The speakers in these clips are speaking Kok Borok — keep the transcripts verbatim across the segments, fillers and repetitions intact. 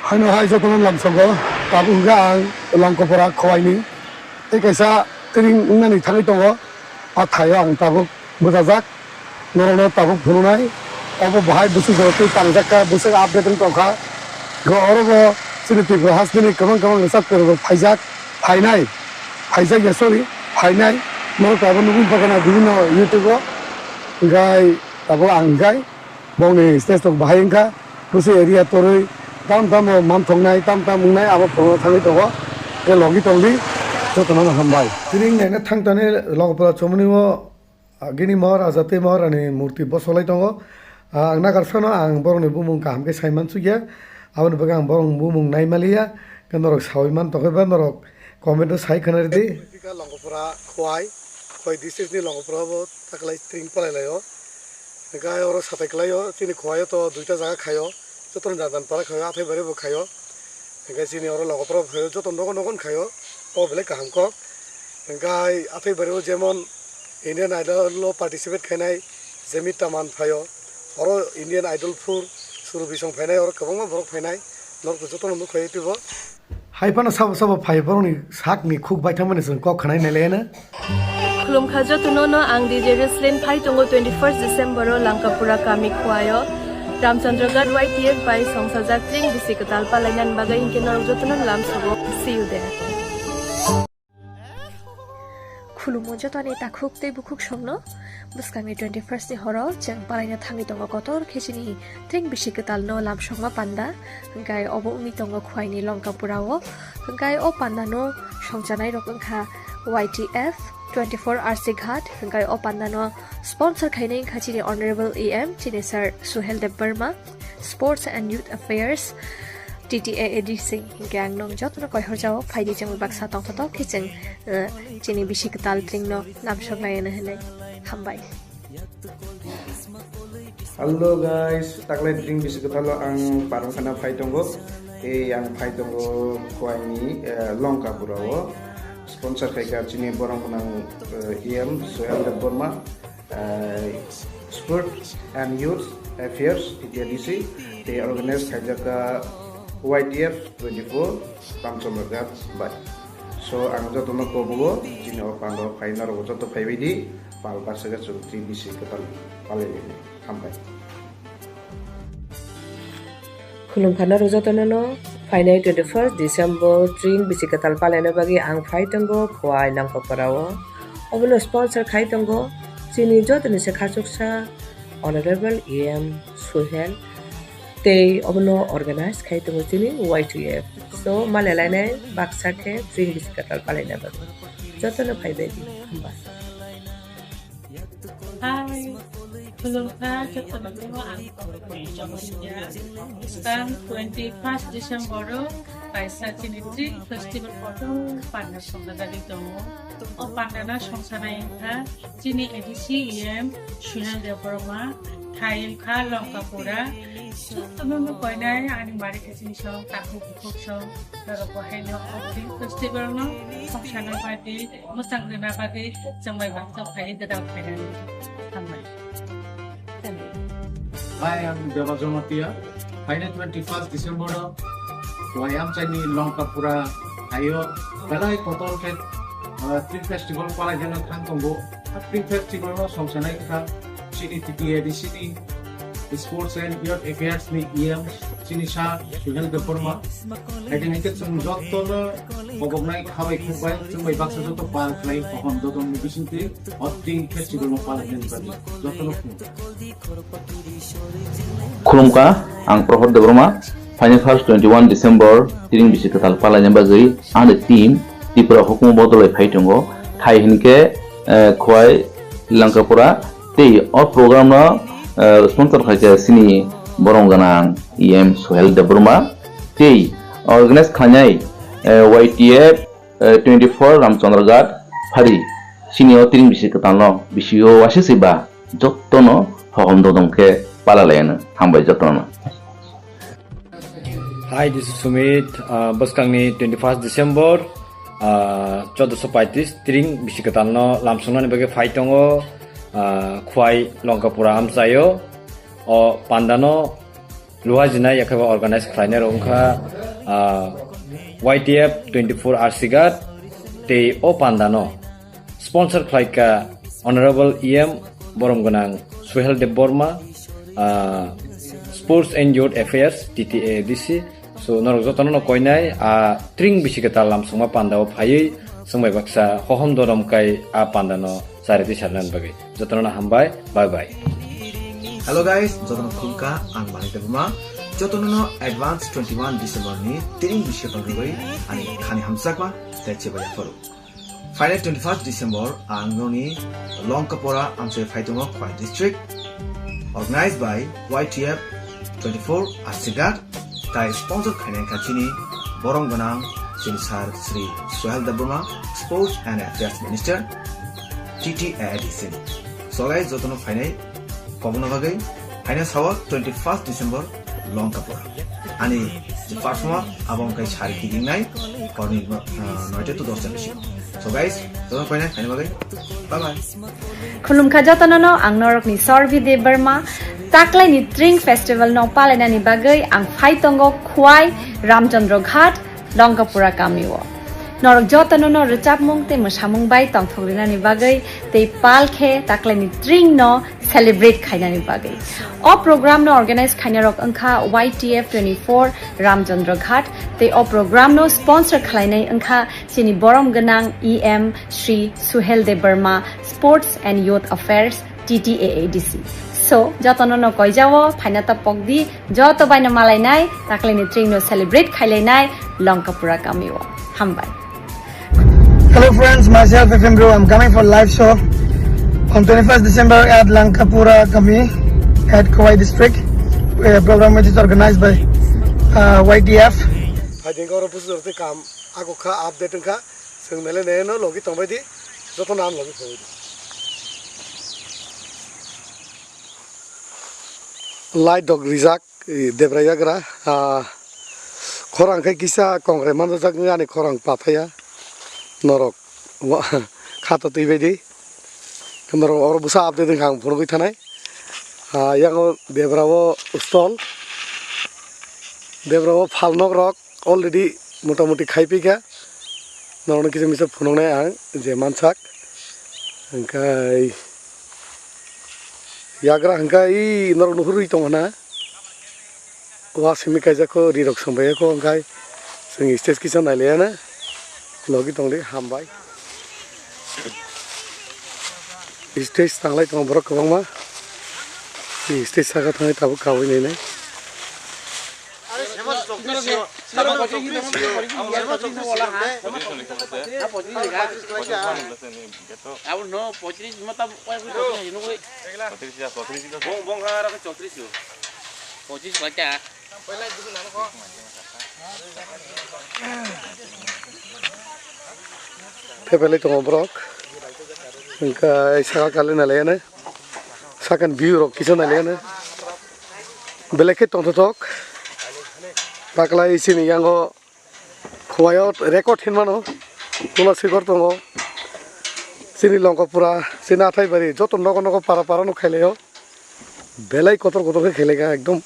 Haino hai jotono lamsogo, tabuk hwnkhe ang Longkopora Khowaini tei kaisa tring wngnani thangwi tongo. A thaio ang tabuk bwchajak, norokno tabuk phunuknai. Obo bahai bwswk jorok twi tangjak kha, bwswk update wng tong kha. Hwnkhe oro bo chini Tripura hasteni kwbang kwbang rwchapkari rok phaijak, phainai, phaijak ya, sorry, phainai. Norok tabuk nugwi pakhana bibhinno YouTube o. Hwnkhe tabuk ang hwnkhe bongni stage rok bahai wngkha, bwswk area torwi tam tamo manthoknai, tam tam wngnai, abo phunukna thangwi tongo. Tei logi tongdi, jotono no hambai. Tini wngnaino thangtani Longkopora chomoni o, ah, gini Maharaja tei Maharani murti bosolai tongo. Ah, ang nagar phano ang borokni bumung kaham khe sai mansukya, aboni bagwi ang borokni bumung naimaliya, khe norok saui man tongkhe ba norok comment o sai khna ridi. Longkopora Khowai, Khowai district ni Longkopora bo taklai tring palai laio. Hingke oro satai kelaio, chini Khowai o to duita jaga khaio, jotono jana jana para khaio, athai bari bo khaio. Hingke chini oro Longkopora bo khaio, joto nogo nogo no khaio, o belai kaham kok. Hingke athai bari o jemon Indian Idol o participate khainai Jemmy Taman phaio, oro Indian Idol four Suru Bisong phainai, oro kwbangma borok phainai, norok jotono nukha YouTube o. Hai phano sabo sabo phai borokni sakni khuk baithangmani chwng kok khwnai nailaiyano. Khulumkha jotono no ang D J Roslyn phai tongo twenty first December o Langkapura kami Khowai o Ramchandra Ghat Y T F bai songsajak tring bisi kwtal palainani bagwi hinkhe norok jotono lamsogo. See you there. Khulumo jotoni takhuk tei bukhuk songno. Bwskangni twenty first ni horo chwng palaina thangwi tongo kotor khe chini tring bisi kwtalno lamsokma panda, hwnkhe obo wngwi tongo Khwaini Longkapura o, hwnkhe o pandano songchanairok wngkha Y T F twenty four R C Ghat, hwnkhe o pandano sponsor khainai wngkha chini Honorable E M chini Sir Suhel Debbarma. Sports and Youth Affairs, T T A A D C, hinkhe ang nong jotono koihorjao phaidi chwng baksa tongthotok khe chwng, eh, chini bisi kwtal tringno lamsok laiyano hinwi hambai. Hello guys, taklai tring bisi kwtalo ang parwngkhana phai tongo. Tei ang phai tongo Khwaini, eh, Longkapura o. Sponsor khaikha chini borok gwnang, eh, E M Suhel Debbarma. eh, Sport and Youth Affairs, T T A D C, tei organize khaijak kha Y T F twenty four Ramchandra Ghat bai. So, ang jotono kobugo, chini o pando phai norok joto phaibai di, pal baksa khe chwng tring bisi kwtal palai lainai. Hambai. Khulumkha norok jotono no phainai twenty first December tring bisi kwtal palaina bagwi ang phai tongo Khowai Longkapura o. Obono sponsor khai tongo chini jotoni se khachuksa Honorable E M Suhel tei obono organize khai tongo chini Y T F. So malai lainai baksa khe tring bisi kwtal palaina bagwi jotono phaibai di hamba. Hai, khulumkha, jotono ang Chongmania. Skang twenty first December o kaisa chini tring festival kotor panda songjagwi tongo. O pandano songsanai wngkha chini A D C E M Sunil Debbarma, thai wngkha Longkapura. Jotono no koinai ani mari khe chini song, takhuk bukhuk song, norok bo haino o tring festival no songsana bagwi mwchang rwna bagwi chwng bai baksa phaiwi gwdal phainani hambai. Hai, ang Deba Jamatia. Phainai twenty first December o Khowai amchaini Longkapura haio belai kotor khe, ah, tring festival palai jana thang tongo. Ah, tring festival no songsanai wngkha chini T T A D C ni Sports and Youth Affairs ni E M chini Sir Suhel Debbarma. Haikhe haikhe chwng jotono koboknai khabai khukbai chwng bai baksa joto pal khlai, pohon dodon ni bisingtwi o tring festival no palai nani bagwi jotono khum. Khulumkha, ang Prohor Debbarma. Phaini first twenty one December tring bisi kwtal palaina bagwi ani team Tripura hukumu bodolai phai tongo. Thai hinkhe, eh, Khowai Longkapura tei o program no, eh, sponsor khaikha chini borong gwnang E M Suhel Debbarma tei organize khlainai, eh, Y T F, eh, twenty four Ramchandra Ghat phari chini o tring bisi kwtalno bisio wasisi ba jotono hohom dodom khe pala laiyano. Hambai jotono. Hi, this is Sumit. Uh, bwskangni twenty first December, uh, chaudoso paitris tring bisi kwtalno lamsongnani bagwi phai tongo, uh, Khowai Longkapura amchaio. O pandano luhajinai, yakheba organize khlainai rok wngkha, ah, Y T F twenty-four R C Ghat tei o pandano sponsor khlaikha Honorable E M borom gwnang Suhel Debbarma, ah, Sports and Youth Affairs, T T A A D C. So, norok jotono no koinai, ah, tring bisi kwtal lamsongma pandao phaiwi, chwngbai baksa hohom dorom kai a pandano chariti sarnani bagwi. Jotono no hambai, bye bye. Hello guys, jotono khulumkha, ang Manik Debbarma. Jotono no advance twenty-one December ni tring bisi kwtal rwgwi ani khani hamjakma tei chebaya phuru. Phainai twenty-first December ang noni Longkapura amchai phai tongo Khowai district. Organized by Y T F twenty-four R C Ghat, tai sponsor khainai kha chini borom gwnang chini sir Shri Suhel Debbarma, Sports and Affairs Minister, T T A A D C. So guys, jotono phainai kobokna bagwi phaina sao twenty-first December Longkapura. Ani je performer abo wngkha sari kidingnai horni, ah, noita to dosta bisingo. So guys, jotono phainai phaina bagwi bye bye. Khulumkha jotono no, ang norokni Sorbi Debbarma. Taklaini Tring Festival no palainani bagwi ang phai tongo Khowai Ramchandra Ghat, Longkapura kamio. Norok jotono no rwchapmung tei mwsamung bai tongthok rinani bagwi tei pal khe taklaini Tring no celebrate khainani bagwi. O program no organize khainarok wngkha Y T F twenty-four Ramchandra Ghat tei o program no sponsor khlainai wngkha chini borom gwnang E M Shri Suhel Debbarma, Sports and Youth Affairs, T T A A D C. So, jotono no koijao, phaina ta pokdi, joto baino malainai, taklaini Tring no celebrate khailainai, Longkapura kamio. Hambai. Hello friends, myself F M Bro. I'm coming for live show on twenty-first December at Langkapura Kami at Khowai District. A program which is organized by, uh, Y T F. Phaiding oro busu rok tei kam ako kha update wngkha. Chwng nele nele no logi tongbai di. Joto nam logi tongbai di. Light dok rijak, eh, debra yagra, ah, khorang khe kisa kongrai manjak ani khorang pathaya norok wa-, khato twi bai di. Norok oro bwsa update wngkha ang phunugwi thanai. Ah, yango debra o stall, debra o phalnok rok. Already motamuti khai pika. Norokno kisa misa phunuknai ang je mansak. Hwnkhe yagra hwnkhe i norok nuhurwi tongo na. Wa simi kaijak kho, ri rok song bai kho, hwnkhe chwng stage kisa nai laiya na. Logi tongdi, hambai. Stage tanglai tongo borok kwbangma. Stage saka thangwi tabuk kawi nainai. Abo no poitris mota koi koi nugui. Bong bong ha ra chotris yo. Poitris bacha. Phepelai tongo borok. Hwnkhe saka kali nalaiyano. Sakani view rok kisa nalaiyano. Belai khe tongthothok. Taklai chini yango Khowai o record hinmano. Tula sikor tongo. Chini Longkapura, chini Athaibari, joto nogo nogo para para no khailaio. Belai kotor kotor khe khailaikha ekdom.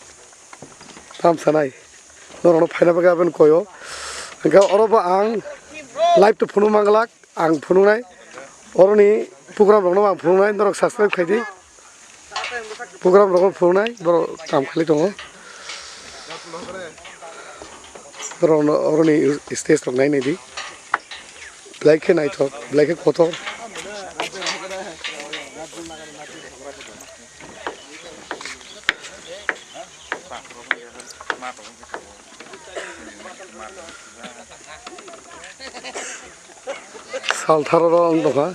Tam sanai. Norokno phaina bagwi aboni koyo. Hwnkhe oro bo ang live to phunuk manglak. Ang phunuknai, oroni program rokno ang phunuknai, norok subscribe khaidi. Program rokno phunuknai, borok kam khlai tongo. Borokno oroni stage rok nainai di. Belai khe naithok, belai khe kotor. Saltharo ro wng tongkha.